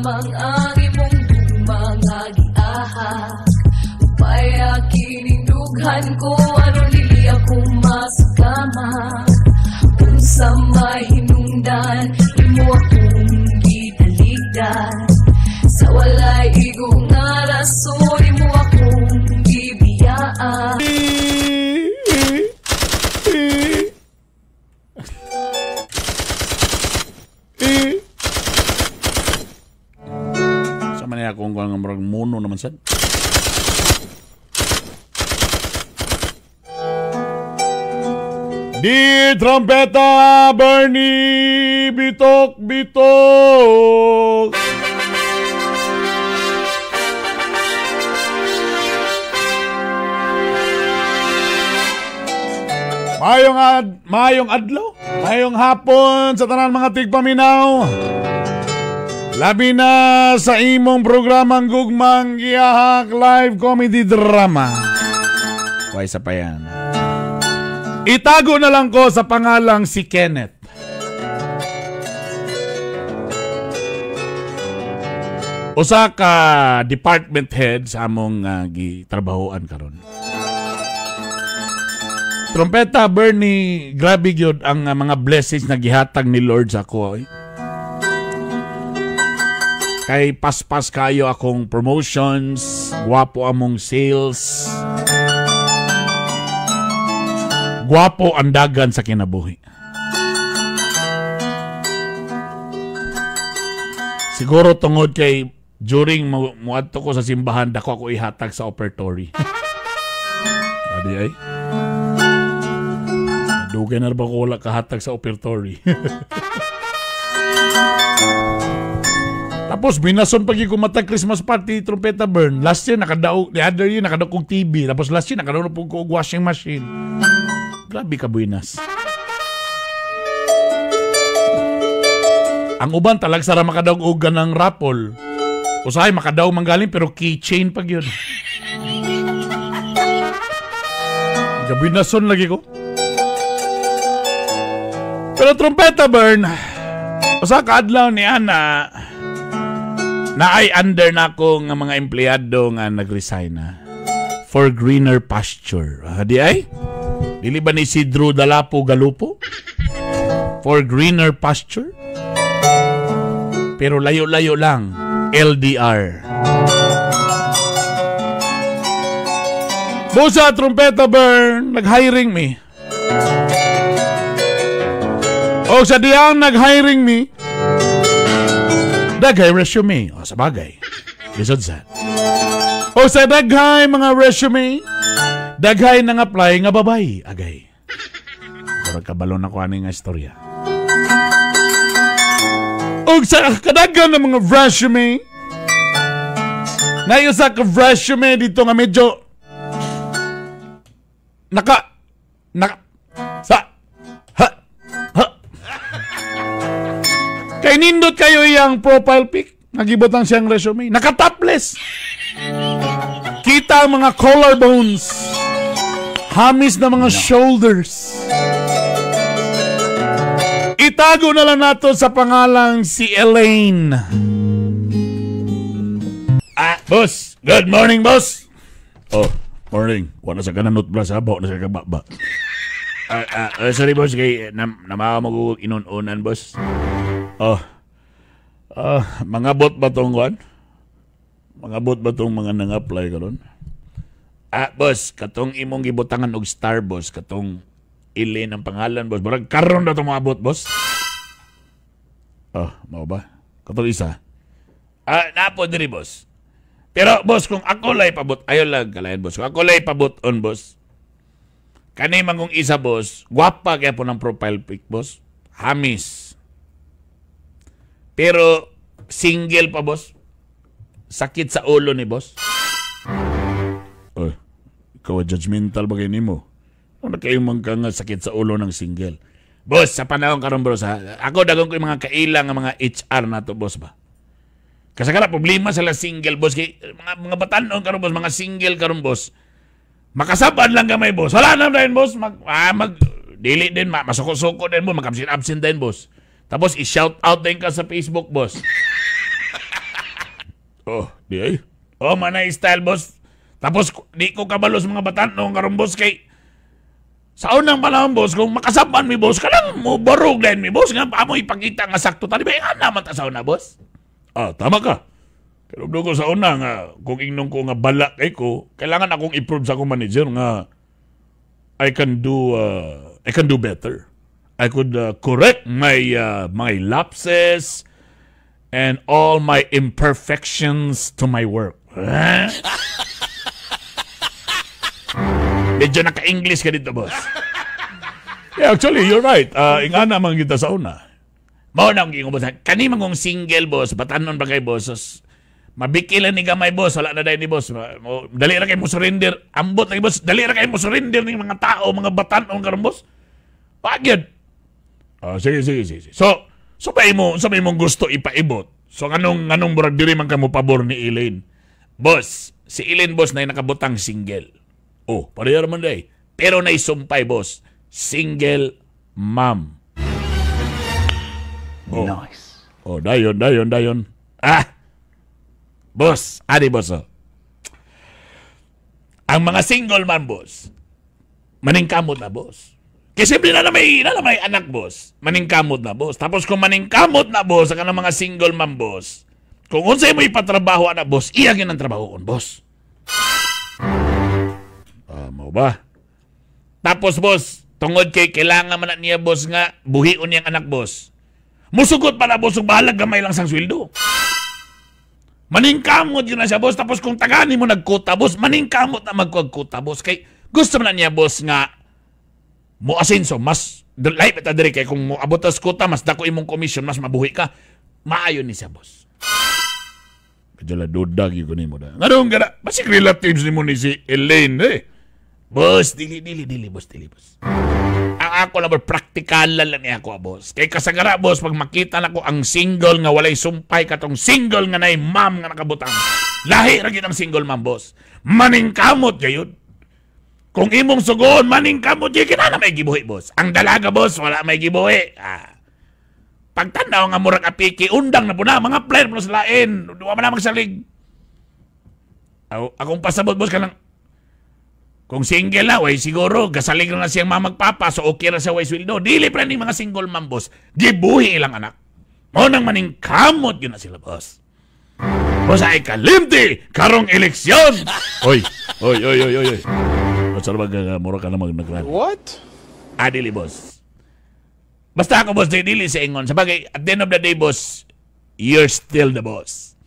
lamang ang imong gugma nga giahak. Upaya kining dughan ko aron dili ako masakama. Unsa may hinungdan imo akong gitaligdan. Sa walay igo nga rason imo akong gibiyaan. Sa man niya akong kuwan nga murag mono naman sad. Di trompeta Bernie bitok bitok. Mayong adlaw, mayong hapon sa tanan mga tigpaminaw. Labi na sa imong programang Gugmang Giyahak Live Comedy Drama. Way sa pa yan. Itago na lang ko sa pangalang si Kenneth. Usa ka department head sa among gitrabahoan karon. Trompeta Bernie, grabe gyud ang mga blessings na gihatag ni Lord sa ako. Eh. Kay paspas kayo akong promotions, gwapo among sales. Gwapo ang dagan sa kinabuhi. Siguro tungod kay during muadto ko sa simbahan, dako ako ihatag sa operatory. Adi ay. Dugay na ba ko wala kahatag sa operatory? Tapos binason pag kumatag Christmas party, Trompeta Burn. Last year nakadaog, the other year nakadaog kong TV. Tapos last year nakadaog po ko og washing machine. Grabe ka buenas. Ang uban talag sara makadaog og ganang rapol. Usahay makadaog manggaling pero keychain pag yun. Gabinason lagi ko. Pero Trompeta Burn, usa ka adlaw ni ana na ay under na ako nga mga empleyado nga nag-resign na for greener pasture. Di ay? Dili ba ni Isidro Dalapo Galupo? For greener pasture? Pero layo-layo lang. LDR. Busa, Trompeta Burn, nag-hiring me. O sa diyang nag-hiring me, daghay resume. O sa bagay. Lisod sa. O sa daghay mga resume, daghay nang apply nga babay. Agay. Murag kabalo na ko ani nga istorya. O sa kadaghan ng mga resume, na sa ka resume dito nga medyo naka sa ha ha. Kay nindot kayo iyang profile pic, nagibotang siyang resume, naka-topless. Kita ang mga collarbones, hamis na mga shoulders. Itago na lang nato sa pangalang si Elaine. Ah, boss. Good morning, boss. Oh, morning. Wala sa kanan notbras ha, bawa na sa kababa. Sorry boss, kay namawa mo inununan boss. Oh. Mga bot ba tong kuan? Mga bot ba tong mga nang-apply karon? Ah, boss, katong imong gibutangan og star boss, katong Elaine ang pangalan boss. Murag karon na tong mga bot boss. Oh, mao ba? Katong isa. Ah, napo diri boss. Pero boss, kung ako lay pabot, ayo lang kalayan boss. Kung ako lay pabot on boss. Kani mangong isa boss, gwapa kaya po ng profile pic boss. Hamis. Pero single pa boss. Sakit sa ulo ni boss. Oh, ikaw judgmental ba kayo nimo? Ano kayo man ka nga sakit sa ulo ng single? Boss, sa panahon karon bro, sa ako dagon ko yung mga kaila nga mga HR na to boss ba. Kasi kala problema sila single boss kay mga batanon karon boss, mga single karon boss. Makasaban lang gamay boss. Wala na din boss, mag dili din masuko-suko din boss, mag-absent din boss. Tapos i-shout out din ka sa Facebook boss. Oh, di ay. Oh, manay style, boss. Tapos, di ko kabalo sa mga batan-on karon, boss, kay sa unang panahon, boss, kung makasaban mi, boss, kanang mo barog din mi, boss, nga amo ipakita nga sakto ta. Di ba nga naman ta sa una, boss? Ah, tama ka. Pero ko sa una nga, kung ingnon ko nga balak kay ko, kailangan akong i-prove sa akong manager nga I can do better. I could correct my lapses and all my imperfections to my work. Huh? Medyo naka-English ka dito, boss. Yeah, actually, you're right. Ingana man kita sa una. Mao na ang giingon, boss. Kani man kong single, boss, batanon ba kay boss? Sos, mabikilan ni gamay, boss. Wala na dahil ni boss. Dali ra kay mo surrender. Ambot lagi, boss. Dali ra kay mo surrender ning mga tao, mga batanon karon, boss. Pagyud. Ah, sige, sige, sige. So ba imo, sa imong gusto ipaibot? So nganong murag diri man ka mo pabor ni Elaine? Boss, si Elaine, boss, na nakabutang single. Oh, pareha man day. Pero naisumpay, boss. Single mom. Oh. Nice. Oh, dayon, dayon, dayon. Ah! Boss, ani boss, oh. Ang mga single man, boss, maningkamot na, boss. Kasi na may anak, boss. Maningkamot na, boss. Tapos kung maningkamot na, boss, ang mga single man, boss, kung unsay mo ipatrabaho, anak, boss, iya gyud ang trabahoon, boss. Ah, mao ba? Tapos, boss, tungod kay kailangan man na niya, boss, nga buhion niyang anak, boss. Musugot pa na, boss, ug bahalag gamay lang sang sweldo. Maningkamot yun na siya, boss. Tapos kung tagani mo nagkuta, boss, maningkamot na magkuta, boss. Kay gusto man na niya, boss, nga mo asenso, mas lahi pa ta diri kay kung mo abot tas kuta, mas dako imong commission, mas mabuhi ka. Maayo ni siya, boss. Medyo la dudag yun ko nimo da. Nganong gana, basig relatives nimo ni si Elaine, eh. Boss, dili, dili, dili, boss, dili, boss. Ang ako lang, boss, praktikal lang niya ako, boss. Kay kasagara, boss, pag makita na ko ang single nga walay sumpay katong single nga nay ma'am nga nakabutang. Lahi ra gyud ang single ma'am, boss. Maningkamot gayud. Kung imong sugon, maningkamot gyud kinahanglan may gibuhi, boss. Ang dalaga, boss, wala may gibuhi. Ah. Pagtanaw nga murag apiki, undang na po na, mga player po sa lain. Duwa man na magsalig. Akong pasabot, boss, kanang kung single na, way siguro, gasalig na siyang mamagpapa, so okay ra siya way sweldo. Dili pa rin mga single man, boss. Gibuhi ilang anak. Mo nang maningkamot yun na sila, boss. Boss, ay kalimti karong eleksyon. Oy, oy, oy, oy, oy, oy. Basta na mag, mura ka na mag nagrally. What? Ah, dili, boss. Basta ako, boss, dili sa ingon. Sabagay, at the end of the day, boss, you're still the boss.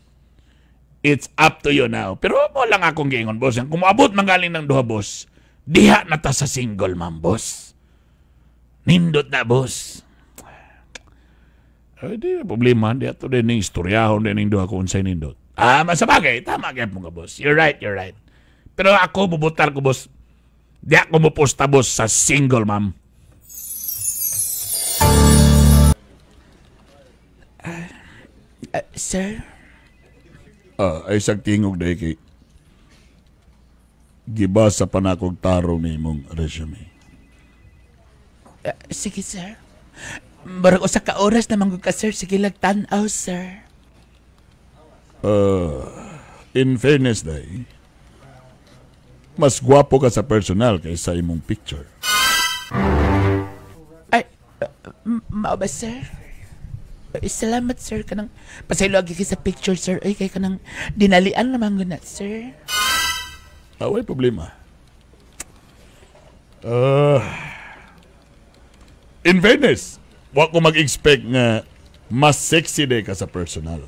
It's up to you now. Pero mo lang akong giingon, boss. Kung moabot man galing ng duha, boss, diha na ta sa single man, boss. Nindot na, boss. Ay, di na problema. Di ato din ning istoryahon din ning duha kung unsay nindot. Ah, masabagay. Tama kaya po ka, boss. You're right, you're right. Pero ako, bubutar ko, boss. Di ako mupusta, boss, sa single, ma'am. Sir? Ah, ay sagtingog dahil kay gibasa pa na akong tarong ni imong resume. Sige, sir. Murag usa ka oras na manggug ka, sir. Sige lang, tan-aw, sir. In fairness, day, mas gwapo ka sa personal kaysa imong picture. Ay, mao ba, sir? Ay, salamat, sir. Kanang pasaylo agi kay sa picture, sir. Ay, kay kanang dinalian naman gud na, sir. Ah, way problema. In fairness, wa ko mag-expect nga mas sexy day ka sa personal.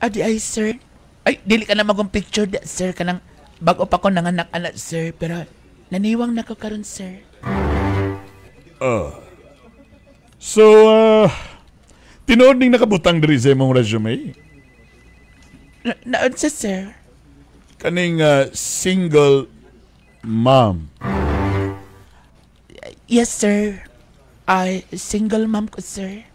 Adi ay, sir. Ay, dili ka na magong picture, da, sir. Kanang bago pa ko nanganak-anak, sir. Pero naniwang na ko karon, sir. So, tinuod ning nakabutang diri sa imong resume? Naunsa, sir? Kaning single mom. Yes, sir. Ay, single mom ko, sir.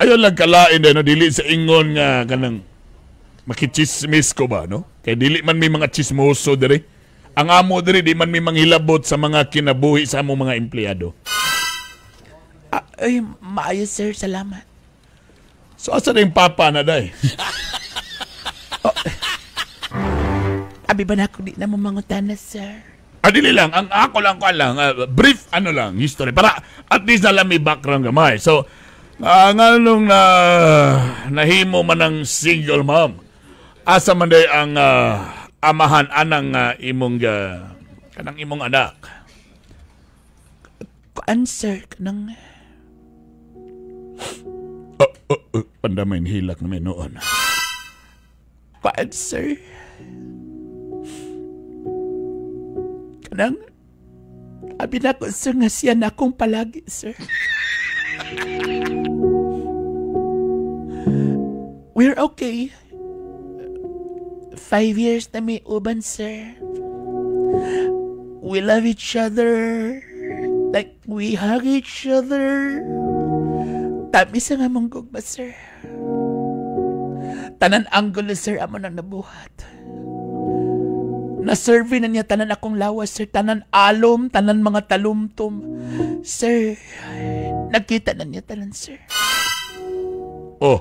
Ayon lang kalain din, no? Dili sa ingon nga kanang makichismis ko ba, no? Kay dili man may mga chismoso diri. Ang amo diri di man may manghilabot sa mga kinabuhi sa among mga empleyado. Ay, maayo, sir. Salamat. So asa na yung papa na day? Abi ba na ako di na mo mangutana, sir? Ah, dili lang. Ang ako lang ko lang, brief ano lang, history. Para at least na lang may background gamay. So, nganong na nahimo man ang single mom? Asa man day ang amahan anang imong kanang imong anak? Kuan, sir, kanang Oh, pandamay hilak na may noon. Kuan, sir. Kanang abi na ko, sir, nga siya na akong palagi, sir. We're okay. 5 years na may uban, sir. We love each other. Like, we hug each other. Tamis ang among gugma, sir. Tanan anggulo, sir, amo nang nabuhat. Na-survey na niya tanan akong lawas, sir. Tanan alom, tanan mga talumtum. Sir, nagkita na niya tanan, sir. Oh.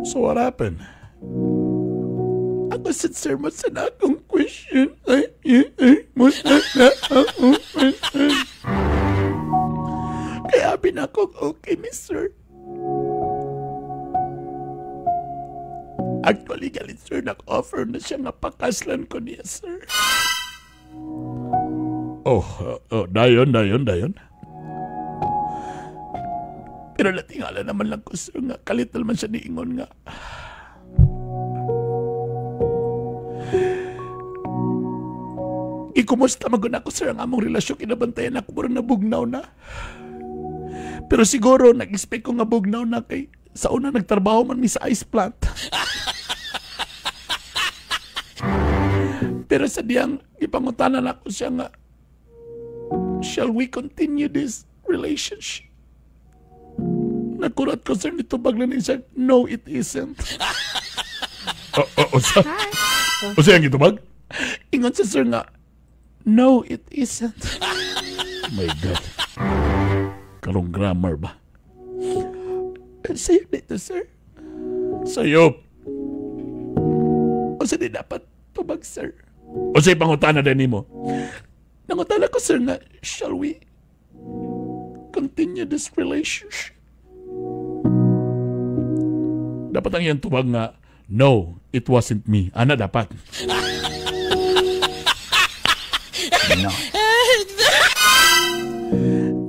So what happened? Ako sa sir, mo sa na akong question. Ay, mo sa na akong question. Kaya abi na ako, okay, mister. Actually, galit, sir, nag-offer na siya nga pakaslan ko niya, sir. Oh, dayon. Pero natingala naman lang ko, sir, nga kalit naman siya niingon nga. Ikumusta magun ako, sir, ang among relasyon, kinabantayan ako, murag nabugnaw na. Pero siguro, nag-expect ko nga bugnaw na kay sa una nagtrabaho man mi sa ice plant. Pero sa diyang gipangutanan ako siya nga, shall we continue this relationship? Nakurat ko, sir, nito bagla niya siya, no, it isn't. O siya ang gitubag? Ingon siya, sir, nga, no, it isn't. My God. Karong grammar ba? Sa'yo dito, sir. Sa'yo. O sa di dapat tubag, sir. O sa'yo pangutana din nimo? Nangutana ko, sir, nga, shall we continue this relationship? Dapat ang iyang tubag nga, no, it wasn't me. Ana, dapat. No.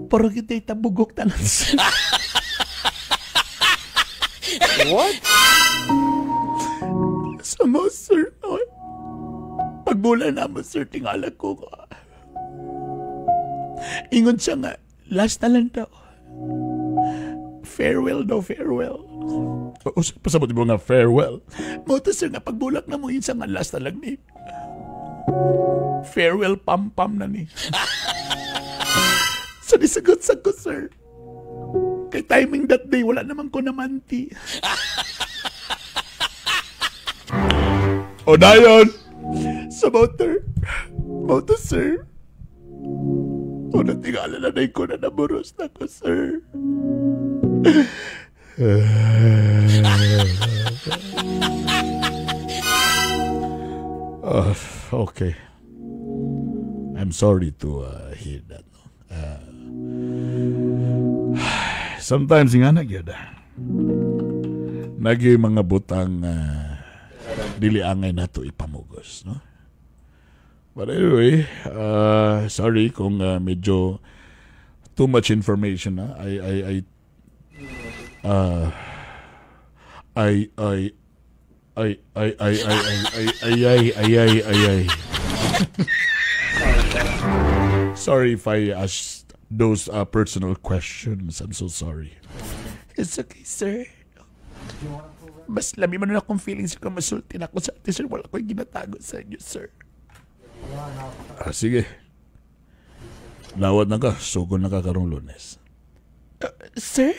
Pero kita itabugok tanan, sir. What? Sa mo, sir. No? Pagbula na mo, sir, tingala ko ka. Ingon siya nga, last na lang daw. Farewell daw, farewell. O, pasabot mo nga farewell. Mo to, sir, nga pagbulak na mo, yun siya nga last na lang ni. Farewell, pam-pam na ni. So, nisagot sa ko, sir. Kay timing that day, wala naman ko namanti. O, dayon! Sa motor. Motor, sir. O, natingala na na ko na naburos na ko, sir. Okay. I'm sorry to hear that. Sometimes nga na gyud. Nagi mga butang dili angay nato ipamugos, no? But anyway, sorry kung medyo too much information na. I I I I I I I I I I I I I. Sorry if I asked those personal questions. I'm so sorry. It's okay, sir. Mas lami man na akong feelings kung masultin ako sa ate, sir. Wala ko'y ginatago sa inyo, sir. Ah, sige. Lawat na ka. Sugod na ka karong Lunes. Sir?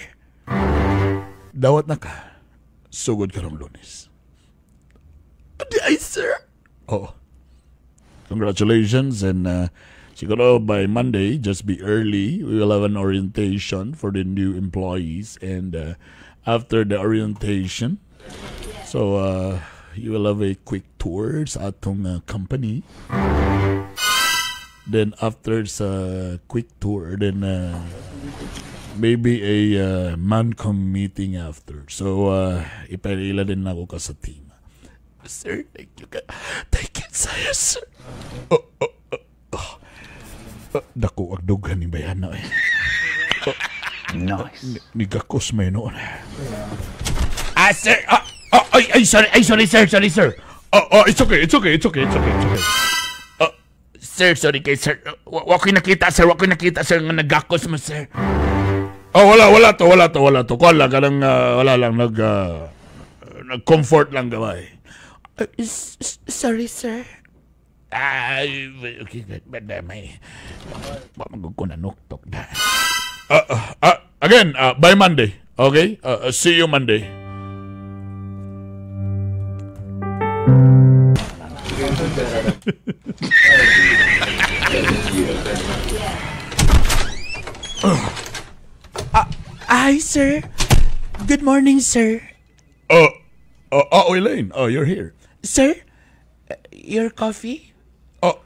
Dawat na ka. Sugod karong Lunes. Di ay, sir? Oo. Congratulations and Siguro by Monday, just be early. We will have an orientation for the new employees, and after the orientation, so you will have a quick tour sa atong company. Then after sa quick tour, then maybe a mancom meeting after. So ipaila din ako ka sa team. Sir, thank you. Thank you, sir. Sir. Oh, oh, oh, oh. Dako ang dughan ni bayana eh. Nice. Nigakos may noon. Ah, sir. Ah, oh, ay, ay, sorry, ay, sorry, sir, sorry, sir. Oh, it's okay, it's okay, it's okay, it's okay, it's okay. Sir, sorry kay sir. Wa ko'y nakita, sir. Wa ko'y nakita, sir, nga nagakos mo, sir. Oh, wala, wala to, wala to, wala to. Kuha lang, kanang, wala lang, nag-comfort lang gamay. Sorry, sir. Ah, okay, but may, wa man ko nanuktok na. Again, by Monday, okay? See you Monday. Hi, sir. Good morning, sir. Oh, Elaine, oh, you're here. Sir, your coffee? Oh,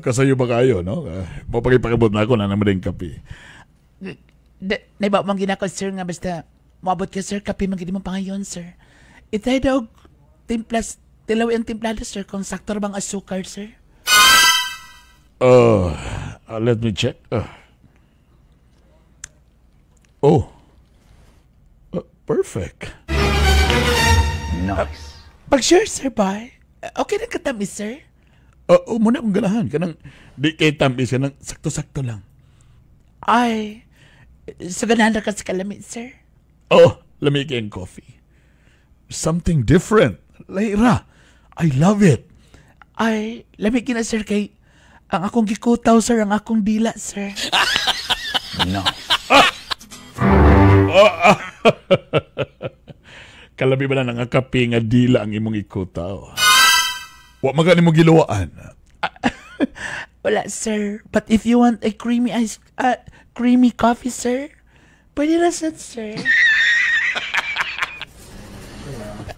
kasayo ba kayo, no? Mapakipakibot na ako na naman din kape. Naiba mong ginako, sir, nga basta moabot ka, sir, kape man gid mo pangayon, sir. Itay daw timplas, tilaw ang timplado, sir, kung sakto ra bang asukar, sir. Let me check. Oh. Perfect. Nice. Pag sure, sir, bye. Okay na katamis, sir. Oh, muna akong ganahan. Kanang, di kay tamis, kanang sakto-sakto lang. Ay, so ganahan ra ka sa kalamit, sir. Oh, lamig kayong coffee. Something different. Laira, I love it. Ay, lamig na, sir, kay ang akong gikutaw, sir, ang akong dila, sir. Nice. Kalabi ba na nga kape nga dila ang imong ikutaw? Wa man gani mo giluwaan. Wala, sir. But if you want a creamy ice, creamy coffee, sir, pwede na sad, sir.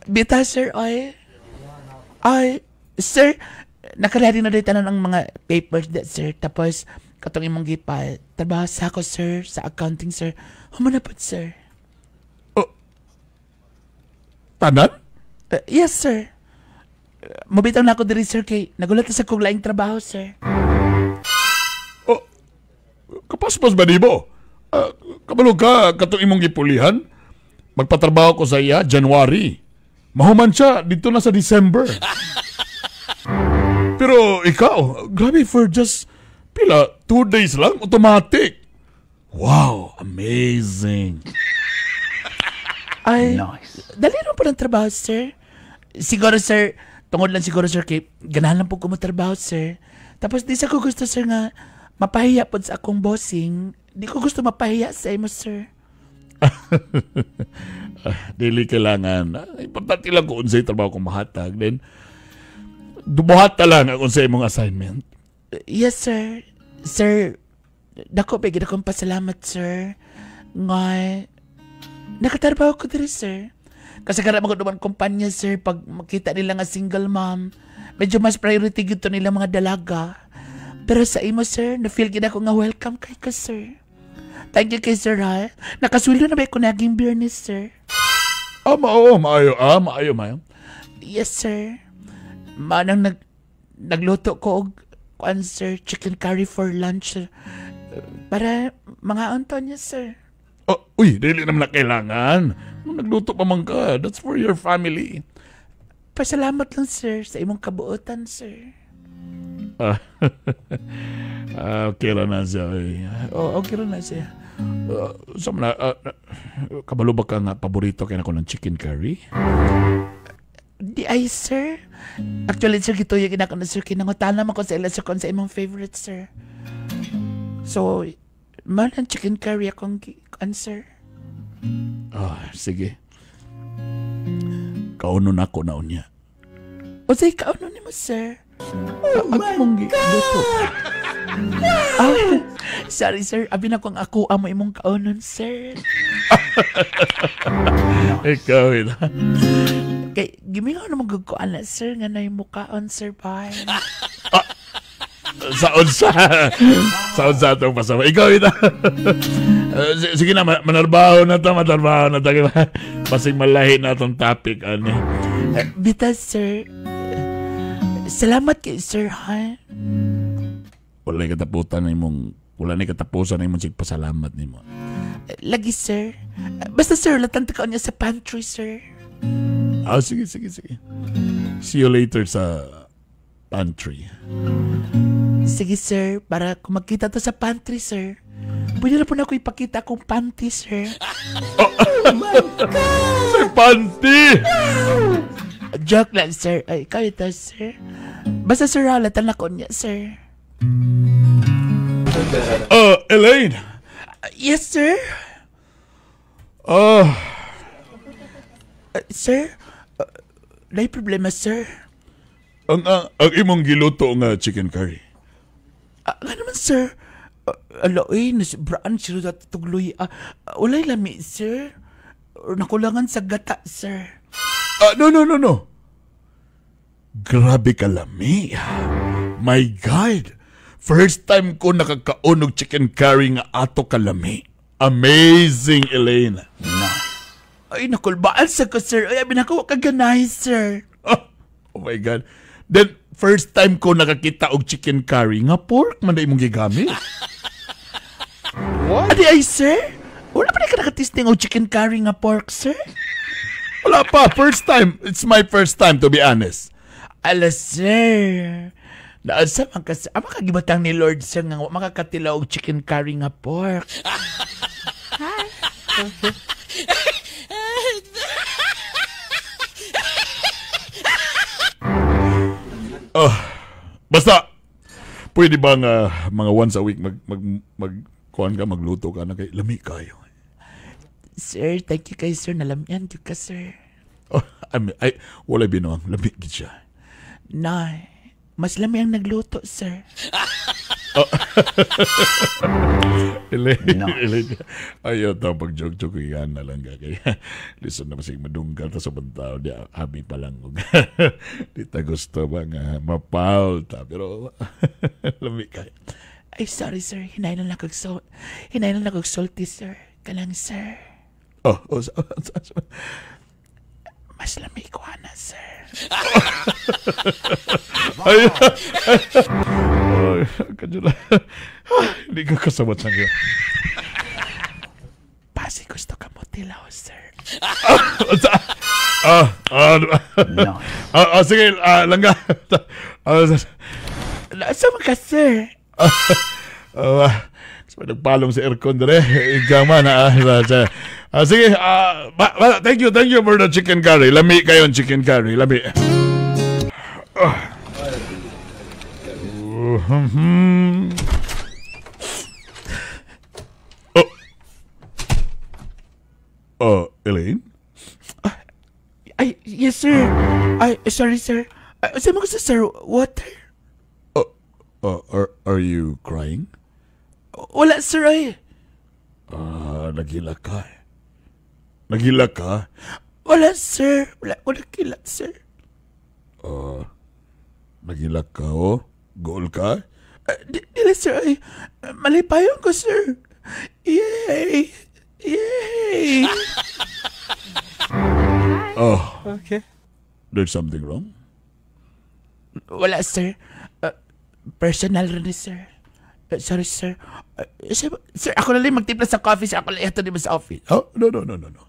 Bita, sir, ay. Ay, sir, nakaredy na dito tanan ang mga papers that, sir. Tapos, katong imong gipa, trabaho sa ako, sir, sa accounting, sir. Humana po, sir. Oh. Tanan? Yes, sir. Mabitaw na ako diri, sir, kay nagulat na sa kong laing trabaho, sir. Oh, kapaspas ba di mo? Kabalo ka, katong imong gipulihan? Magpatrabaho ko sa iya, January. Mahuman siya, dito na sa December. Pero ikaw, grabe for just, pila, 2 days lang, automatic. Wow, amazing. Ay, Nice. Dali naman po ng trabaho, sir. Siguro, sir, tungod lang siguro, sir, kay ganahan lang po ko mo trabaho, sir. Tapos di sa ko gusto, sir, nga mapahiya po sa akong bossing. Di ko gusto mapahiya sa imo, sir. Dili kailangan. Importante lang kung unsay trabaho kong mahatag. Then, dubuhat ta lang ang unsay imong assignment. Yes, sir. Sir, dako ba gid akong pasalamat, sir. Nga, nakatrabaho ko diri, sir. Kasi karang mga duman kumpanya, sir, pag makita nila nga single mom, medyo mas priority gid to nila mga dalaga. Pero sa imo, sir, na-feel gid ako nga welcome kay ka, sir. Thank you kay sir, ha. Nakasweldo na ba ko naging Biyernes, sir? Ah, mao, maayo. Ah, maayo, maayo. Yes, sir. Manang nagluto ko og kuan, sir, chicken curry for lunch, sir. Para mga Antonio, sir. Oh, uy, dili naman na kailangan. Nung nagluto pa man ka, that's for your family. Pasalamat lang, sir, sa imong kabuotan, sir. Okay ra na siya. Eh. Oh, okay ra na siya. Sa mga, kabalo ba ka nga paborito kay nako ng chicken curry? Di ay, sir. Actually, sir, gituyo ginako na, sir. Kinangutan naman ko sa ila, sir, kung sa imong favorite, sir. So, man ang chicken curry akong answer. Ah, sige. Kauno na ako na unya. O say, kauno ni mo, sir. Oh my God! Oh, sorry, sir. Abi na kung ako amo imong kaunon, sir. Ikaw, ina. Kay, gimingaw na magug ko, ana, sir, nga na yung mukaon, sir, bye. Sa unsa. Sa unsa atong pasama. Ikaw, ina. Sige na, manarbaho na ta, manarbaho na ta. Basig malahi na atong topic, ani. Bita, sir. Salamat kay sir, ha? Wala na katapusan na imong, wala na katapusan na imong pasalamat nimo. Lagi, sir. Basta, sir, latang ka niya sa pantry, sir. Ah, sige, sige, sige. See you later sa pantry. Sige, sir. Para kung magkita to sa pantry, sir. Pwede na po na ako ipakita akong panty, sir. Oh. Sir, panty! Joke lang, sir. Ay, ikaw ito, sir. Basta, sir, halatan ako niya, sir. Elaine! Yes, sir? Sir? May problema, sir? Ang imong giluto nga chicken curry. Nga naman, sir. Ala, eh, nasibraan sir at tugloy. Walay lami, sir. Nakulangan sa gata, sir. No, no, no, no. Grabe ka lami. My God. First time ko nakakaon og chicken curry nga ato kalami. Amazing, Elaine. Nice. Ay, nakulbaan sa ko, sir. Ay, abi nako kaganay, sir. Oh my God. Then, first time ko nakakita og chicken curry nga pork man na imong gigamit. What? Adi ay, sir? Wala pa na ka nakatisting og chicken curry nga pork, sir? Wala pa. First time. It's my first time, to be honest. Ala, sir. Naasa man ka, sir. Ama kagibatang ni Lord, sir, nga makakatila og chicken curry nga pork. Hi. Basta, pwede ba nga mga once a week mag kuan ka, magluto ka na kay lami kayo? Sir, thank you kay sir. Nalamian ka, sir. Oh, I mean, ay, walay binuang. Lami gid siya. Nay, mas lami ang nagluto, sir. Oh. Elaine, Nice. Elaine. Ayaw ta pag joke-joke yan na lang ka. Kaya, listen na masig madunggal ta sa bantao. Di, abi pa lang. Di ta gusto ba nga mapaul ta. Pero, lami kayo. Ay, sorry, sir. Hinay na lang kog salt. Hinay na lang kog salty, sir. Kanang, sir. Oh, oh, so, so, so. Mas lami ko na, sir. Ay, ay, kadyo na. Hindi ko kasabot sa iyo. Pasi gusto ka mo tilaw, sir. Nice. Sige, langga. Nasa man ka, sir? Nagpalong sa aircon dire. Ikaw man, sige, thank you for the chicken curry. Lami kayo ang chicken curry, lami. Oh. Elaine? Ay, yes, sir. Ay, sorry, sir. Saan mo gusto, sir? Water? Are you crying? Wala, sir, ay. Nagilak ka. Nagilak ka? Wala, sir. Wala ko nagilak, sir. Nagilak ka, oh? Goal ka? Dili, sir, ay. Malipayon ko, sir. Yay! Yay! Oh. Okay. There's something wrong? Wala, sir. Personal rin, sir. Sorry, sir. Sir, ako na lang magtimpla sa coffee, sir. Ako lang ito din sa office. Oh, no, no, no, no, no.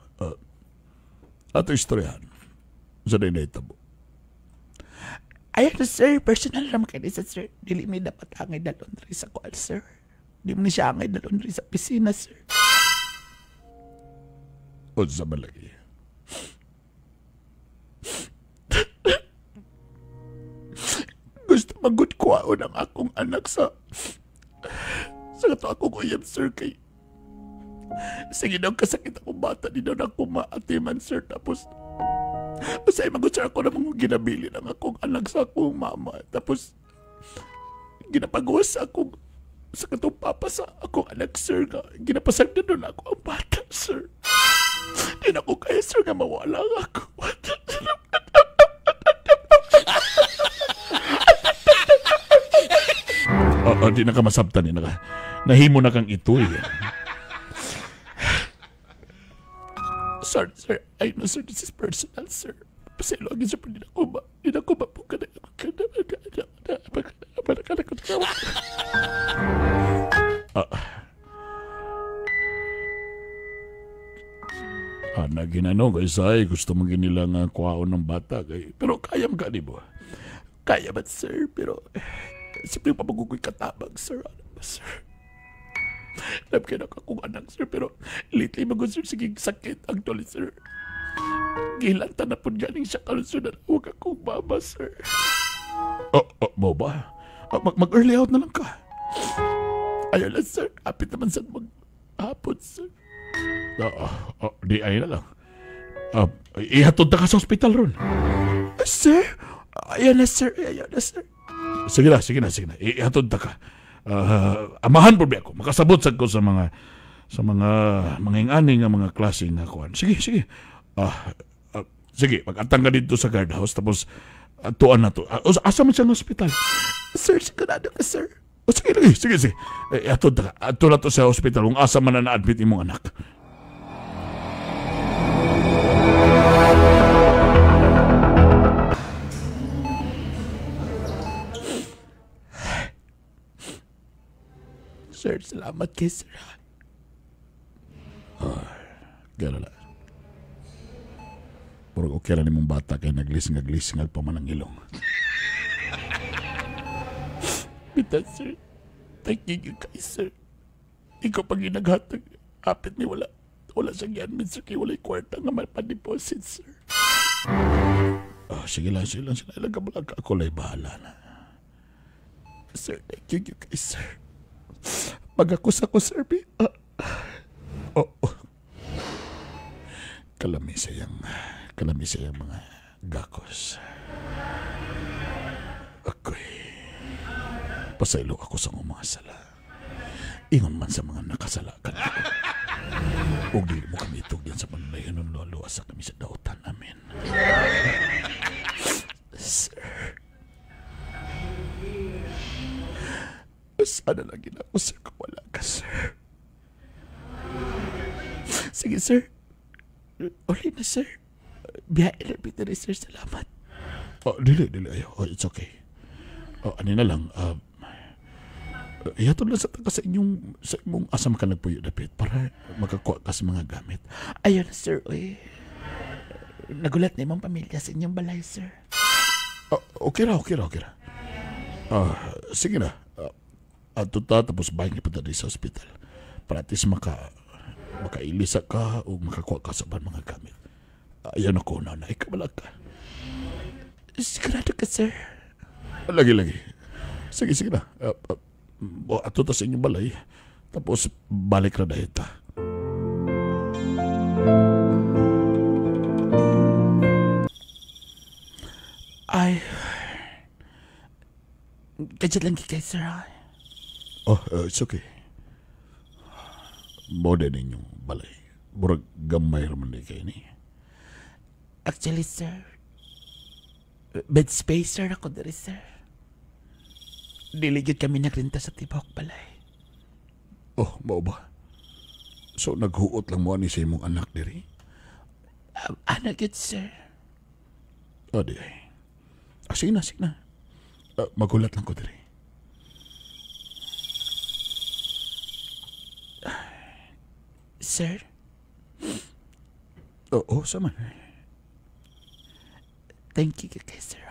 Ato istoryahan. Sa dinetabo. Ayun na, sir. Personal naman kayo sa sir. Dili may dapat angay dalon rin sa kual, sir. Di mo ni siya angay dalon rin sa pisina, sir. Unsa man lagi. Gusto magud kuwaon ang akong anak sa kato akong uyab, sir, kay sige daw kasakit akong bata, di daw na ako maatiman, sir. Tapos masaya magud, sir, ako namang ginabili ng akong anak sa akong mama. Tapos ginapagawas sa akong Sa katong papa sa akong anak, sir, nga ginapasagdan doon ako ang bata, sir. Di na ko kaya, sir, nga mawala ako. Oo, di na ka masabtan. Di na ka. Nahimo na kang itoy. Sorry, sir. I know, sir, this is personal, sir. Paselo agad, sir, pero di na ko ba? Di na ko ba po ka na. Ah, ginano, kay say, gusto mo ginila nga kuhaon ng bata. Kay, pero kaya mo ka, di ba? Kaya ba, sir? Pero, siyempre papagugoy katabang, sir. Ano ba, sir? Alam kayo na akong anak, sir, pero lately magod, sir, sige sakit. Actually, sir, gilanta na po galing siya karon, sir, na huwag akong mama, sir. Oh, oh, mo ba? Ah, mag-early out na lang ka. Ayaw lang, sir. Kapit naman sa maghapon, sir. Di ay na lang. Ihatod na ka sa ospital ron. Sir? Ayaw na, sir. Ayaw na, sir. Sige na, sige na, sige na. Ihatod na ka. Amahan po ba ako? Makasabot sad ko sa mga ingani nga mga klase nga kuan. Sige, sige. Sige, mag-atang ka dito sa guardhouse tapos atuan na to. Asa man siya ng ospital? Sir, sigurado ka, sir. O, sige, sige, sige, sige. Atod na ka. Ato na to sa ospital kung asa man na na-admit imong anak. Sir, salamat kay sir. Gano'n lang. Puro okay lang nimong bata kay naglisingag-lisingag pa man ang ilong. Bita, sir. Thank you kay sir. Ikaw pag ginaghatag, apit ni wala. Wala siyang yan, sir, kay wala'y kwarta nga mapadeposit, sir. Sige lang, sige lang. Sige lang, ako la'y bahala na. Sir, thank you kay sir. Magakus ako, sir. Oh, oh. Kalami sa iyang mga gakos. Ako'y pasaylo ako sa mga sala. Ingon man sa mga nakasala ka. Ug dili mo kami itugyan sa panulayan ng lolo asa kami sa dautan namin. Sir. Sana lang gina ako, sir, kung wala ka, sir. Sige, sir. Uli na, sir. Biyahe na, Peter, sir. Salamat. Oh, dili, dili. Ayaw. Oh, it's okay. Oh, ano na lang. Ihatod lang sa taga sa inyong, sa imong asam ka nagpuyo dapit para makakuha ka sa mga gamit. Ayun, sir. Uy. Nagulat na imong pamilya sa inyong balay, sir. Oh, okay ra, okay ra, okay ra. Sige na. Ato ta, tapos bahin pa dali sa ospital. Para at least makailisa ka o makakuha ka sa mga gamit. Ayan ako, nanay. Kabala ka. Sigurado ka, sir. Lagi, lagi. Sige, sige na. Ato ta sa inyong balay. Tapos balik na dahil ta. Ay. Kadyat lang kay sir. Oh, it's okay. Mode ninyong balay. Murag gamay raman di kayo ni. Actually, sir, bed spacer ako diri, sir. Dili gyud kami nagrenta sa tibok balay. Oh, mao ba? So, naghuot lang mo ani sa imong anak diri? Anak gyud, sir. Oh, di ay. Sige na, sige na. Magulat lang ko diri. Sir? Oo, sama. Thank you kay sir.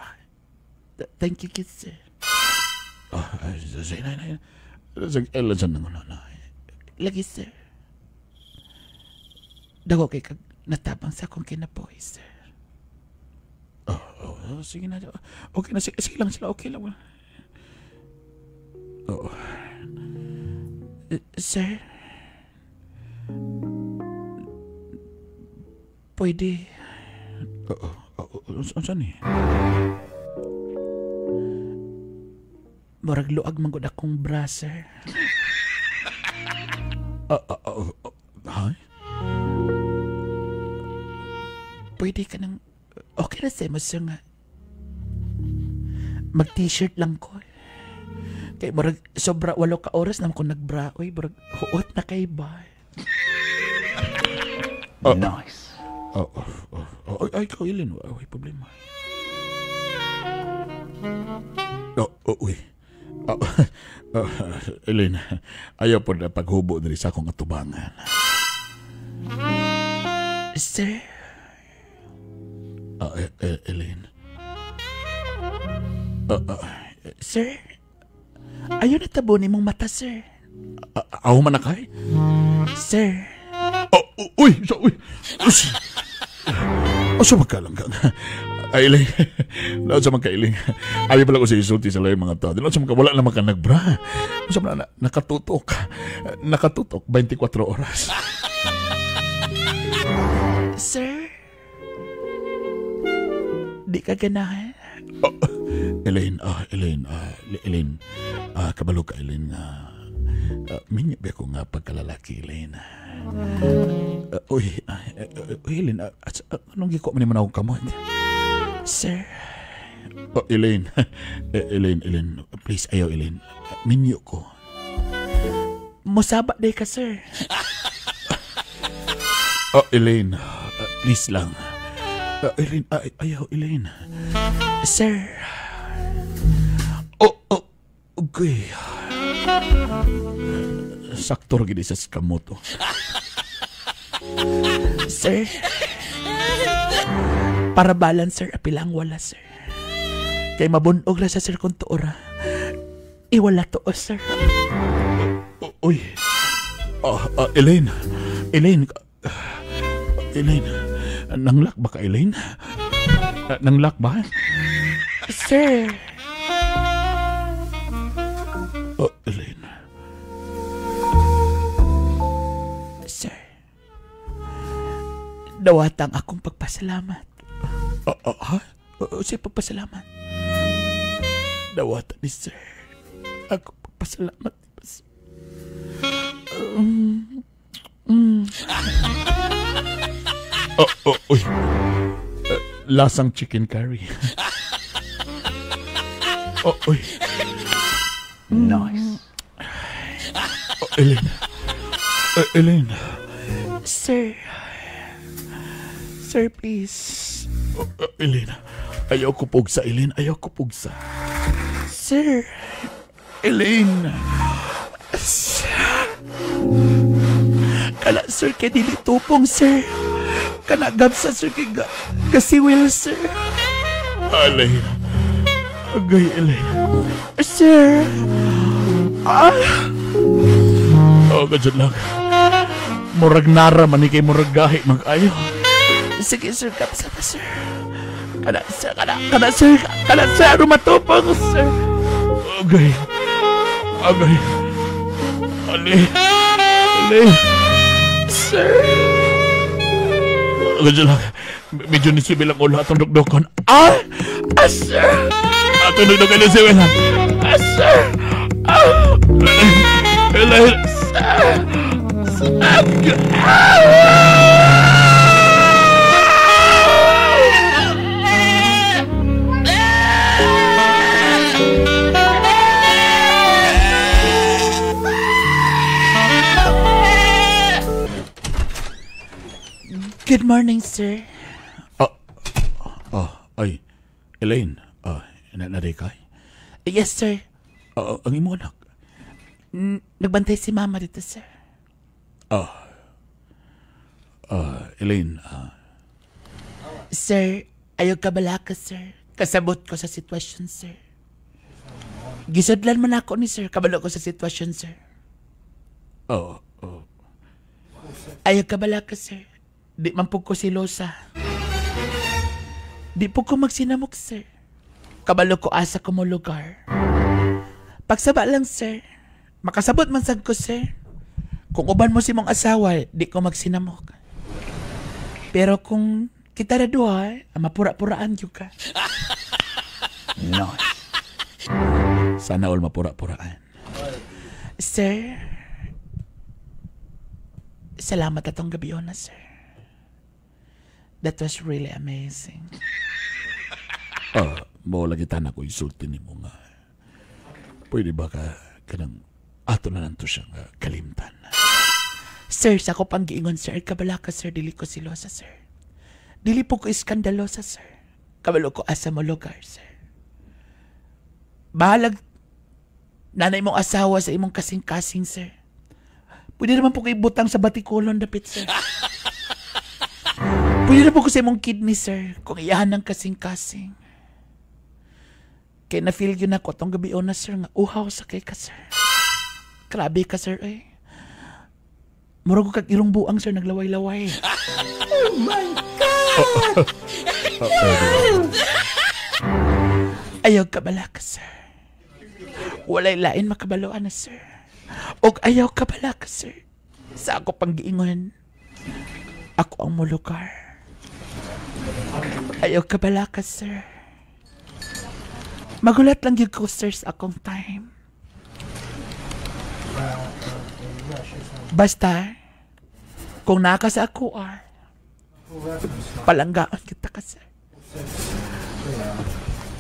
Thank you kay sir. Sige na, sige. Sige, na. Lagi, sir. Dago kay kag natabang sa akong kinabuhi, sir. Oh, sige na. Okay na, sige lang sila. Okay lang. Oo. Sir? Pwede. Oo. Saan eh? Murag luag man gud akong bra, sir. Hi? Pwede ka nang, okay na sa'yo mo, sir, nga. Mag-t-shirt lang ko. Kay murag, sobra 8 ka oras naman ko nagbra. Uy, murag, huot na kay ba? Nice. Oh, ay, ikaw, Elaine. Ay, problema. Oh, uy. Oh, Elaine, ayaw po na paghubo diri sa akong atubangan. Sir? Elaine. Sir? Ayaw na tabo ni mong mata, sir. Aw man na kay? Sir. Oh, uy! So, uy! Oh, so magkalang ka. Ay, Elaine. Laot sa magkailing. Ayaw pala ko sa isulti sa layo mga tao. Laot sa magka, wala naman ka nagbra. Sa mga nakatutok. Nakatutok 24 oras. Sir? Di ka ganahan? Oh, Elaine, Elaine, Elaine. Kabalo ka, Elaine. Minyo ba ako nga pagkalalaki, Elaine? Uy, Elaine, anong giko man naman akong kamot? Sir? Oh, Elaine. Elaine, Elaine. Please, ayaw, Elaine. Minyo ko. Musaba day ka, sir. Oh, Elaine. Please lang. Elaine, ayaw, Elaine. Sir. Oh, okay. Sakto ra gid sa kamoto. Sir. Para balance, sir, apila ang wala, sir. Kay mabunog ra sa sir kung tuora. Iwala to, sir. Uy. Elaine. Elaine. Elaine. Nanglak ba ka, Elaine? Nanglak ba? Sir. Oh, Elaine. Sir. Dawatang akong pagpasalamat. Ha? Oo, siya pagpasalamat. Dawatan ni sir. Ako pagpasalamat. Oh, uy. Lasang chicken curry. Oh, uy. Nice. Oh, Elaine. Elaine. Sir. Sir, please. Oh, Elaine. Ayaw ko pugsa, Elaine. Ayaw ko pugsa. Sir. Elaine. Sir. Kala, sir, kay dili tupong, sir. Kana gabsa, sir, kay gasiwil, sir. Elaine. Agay, Elaine. Sir. Ah. Oh, gadyan lang. Murag nara man ni kay murag gahi mag-ayo. Sige, sir, kapsa pa, sir. Kana, sir, kana, kana, sir, kana, sir, ano matupang, sir? Agay. Agay. Ali. Ali. Sir. Gadyan lang. Medyo nisibil ang ulo atong dukdukon. Ah! Ah, sir! Atong dukdukon ni sibil. Ah, sir! Ah! Elaine. Sir! Sir! Good morning, sir. Ay, Elaine, naday ka? Yes, sir. Ang imo anak? Nagbantay si mama dito, sir. Elaine, Sir, ayaw ka balaka, sir. Kasabot ko sa sitwasyon, sir. Gisudlan man ako ni sir. Kabalo ko sa sitwasyon, sir. Oh. Ayaw ka balaka, sir. Di man po ko silosa. Di po ko magsinamok, sir. Kabalo ko asa ko mo lugar. Pagsaba lang, sir. Makasabot man sad ko, sir. Kung uban mo si mong asawa, di ko magsinamok. Pero kung kita na duha, mapura-puraan yun ka. Nice. Sana all mapura-puraan. Sir, Salamat atong gabi na, sir. That was really amazing. Mao lagi tanan ko isulti nimo nga. Pwede ba ka kanang ato na lang to siyang kalimtan? Sir, sa ako pang giingon, sir, kabala ka, sir, dili ko silosa, sir. Dili po ko iskandalosa, sir. Kabalo ko asa mo lugar, sir. Bahalag nanay mong asawa sa imong kasing-kasing, sir. Pwede naman po ko ibutang sa batikulon dapit, sir. Pwede na po ko sa imong kidney, sir, kung iyahan ng kasing-kasing. Kaya na-feel yun ako atong gabi na, sir, nga uhaw sa kay ka, sir. Grabe ka, sir, eh. Murag ko kag irong buang, sir, naglaway-laway. Oh my God! Ayaw kabala ka, sir. Walay lain makabaloan na, sir. Og ayaw kabala ka, sir. Sa ako pang giingon, ako ang mulugar. Ayaw kabala ka, sir. Magulat lang yung ko, sir, sa akong time. Basta, kung naka sa ako, palanggaan kita ka, sir.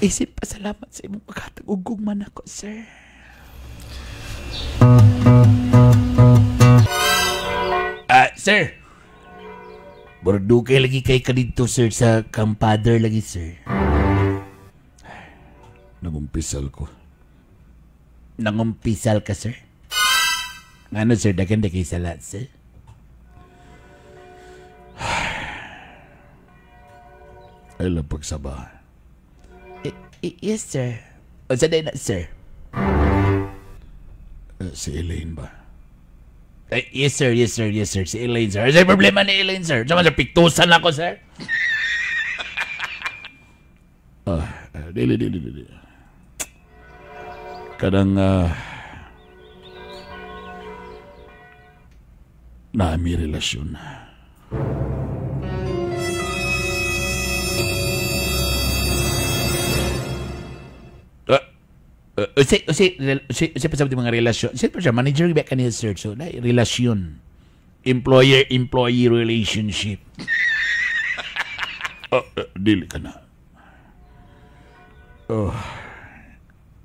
Isip pa salamat sa imong paghatag og gugma nako, sir. Sir. Burdugay lagi kay ka dito, sir, sa kampadre lagi, sir. Nangumpisal ko. Nangumpisal ka, sir? Ano, sir? Dagan kay sala, sir? Ay lang pagsaba. Yes, sir. O sa na, sir? Si Elaine ba? Yes, sir. Yes, sir. Yes, sir. Si Elaine, sir. Ano problema ni Elaine, sir? Sama, sir, piktusan ako, sir. Dili, dili, dili. Kadang naami relasyon. Usi pa sa mga relasyon. Usi pa siya, manager ba ka niya, sir? So, relasyon. Employer-employee relationship. Dili ka na.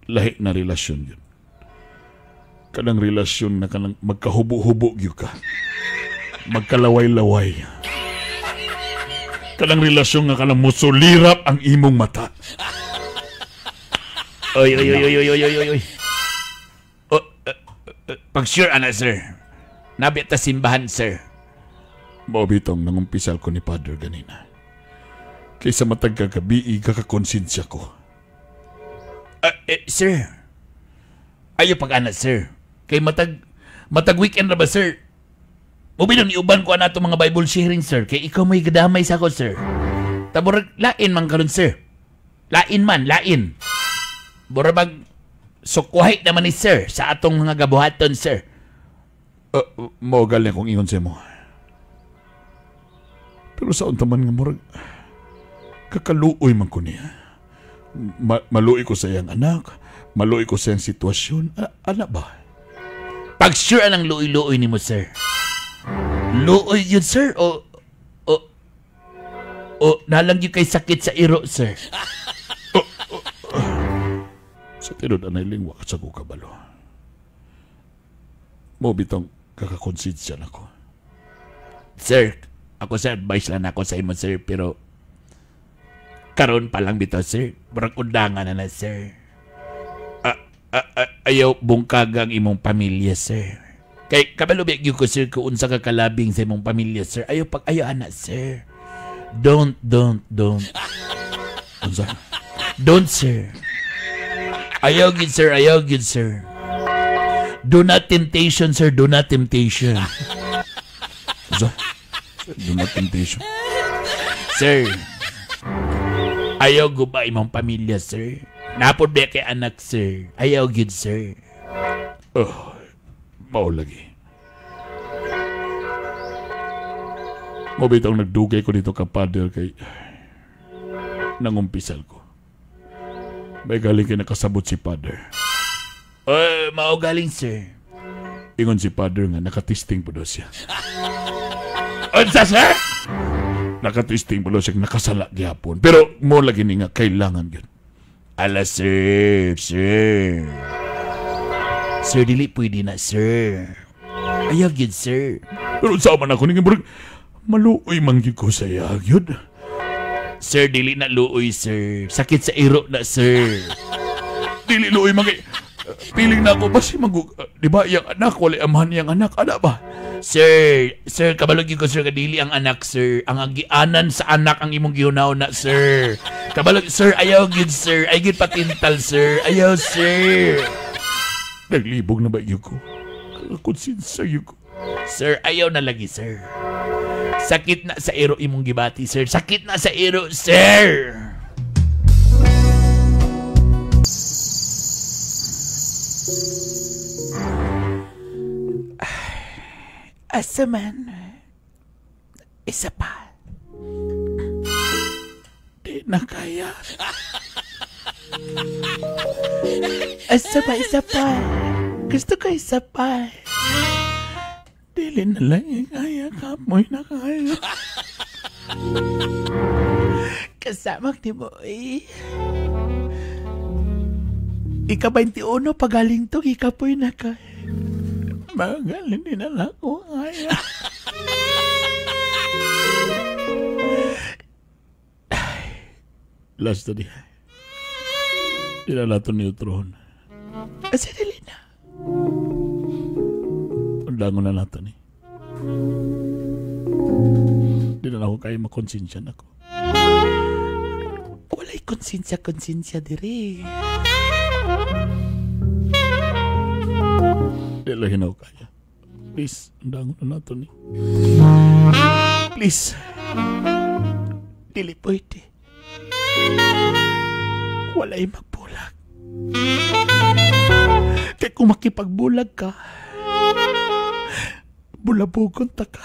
Lahi na relasyon yun. Kanang relasyon na kanang magkahubo-hubo yun ka. Magkalaway-laway. Kanang relasyon nga kanang musulirap ang imong mata. Oy, oy, oy, oy, oy, oy, oy, oy. Oh, pag sure, ana, sir. Nabi ta simbahan, sir. Maubitong nangumpisal ko ni Father ganina. Kaysa matag kagabi, kakakonsensya ko. Sir. Ayo pag ana, sir. Kay matag weekend na ba, sir? Mubinom ni uban ko ana mga Bible sharing, sir. Kay ikaw may gadamay sa ako, sir. Taburag, lain man karon, sir. Lain man, lain. Burabag sukwahi naman ni sir sa atong mga gabuhaton, sir. Mao galing kung ingon sa mo. Pero sa unta man nga murag kakaluoy man ko niya. Maluoy ko sa iyang anak, maluoy ko sa iyang sitwasyon. Anak ba? Pag sure anang luoy-luoy ni mo, sir. Luoy yun, sir, o nalang yun kay sakit sa iro, sir. Sa tinod anay lingwa at sa kukabalo. Mo bitong kakakonsensya na ko. Sir, ako sa advice lang ako sa imo, sir, pero karon pa lang bitaw, sir. Murag undangan na, sir. Ayaw bungkag ang imong pamilya, sir. Kay kabalo ba gyud ko, sir, kung unsa ka kalabing sa imong pamilya, sir. Ayaw pag ayaw ana, sir. Don't. Unsa? Don't, sir. Ayaw gid, sir. Ayaw gid, sir. Do not temptation, sir. Do not temptation. Unsa? Do not temptation. Sir, ayaw guba imong pamilya, sir. Napod ba kay anak, sir? Ayaw gid, sir. Oh, mao lagi. Mao bitong nagdugay ko dito ka Father kay nangumpisal ko. May galing kay nakasabot si Father. Mao galing, sir. Ingon si Father nga nakatesting po daw siya. Unsa, sir? Nakatwisting bulo siya, nakasala gyapon. Pero mo lagi ni nga kailangan yun. Ala, sir, sir. Sir, dili pwede na, sir. Ayaw gyud, sir. Pero unsa man ako ning murag maluoy man gyud ko sa iya gyud. Sir, dili na luoy, sir. Sakit sa iro na, sir. Dili luoy man kay piling na ako ba si magug, di ba iyang anak wala amahan iyang anak ana ba? Sir, sir, kabalo gyud ko, sir, kadili ang anak, sir. Ang agianan sa anak ang imong gihunaw na, sir. Kabalo, sir, ayaw gyud, sir. Ay gyud patintal, sir. Ayaw, sir. Naglibog na ba gyud ko? Konsensya gyud ko. Sir, ayaw na lagi, sir. Sakit na sa iro imong gibati, sir. Sakit na sa iro, sir. Asa man? Isa pa. Di na kaya. Asa pa, isa pa. Gusto ko isa pa. Dili na lang yung kaya, kapoy na kaya. Kasama ni mo eh. Ika 21 pagaling to, ikapoy na ka. Magaling din na lang ko kaya. Last na di. Di na nato neutron. Asa dili na. Undangon na nato ni. Di na ako kaya makonsensya na ko. Walay konsensya diri. Di lang ako kaya. Please, undangon na nato ni. Please. Dili pwede. Walay magbulag. Kaya kung makipagbulag ka, bulabugon ta ka.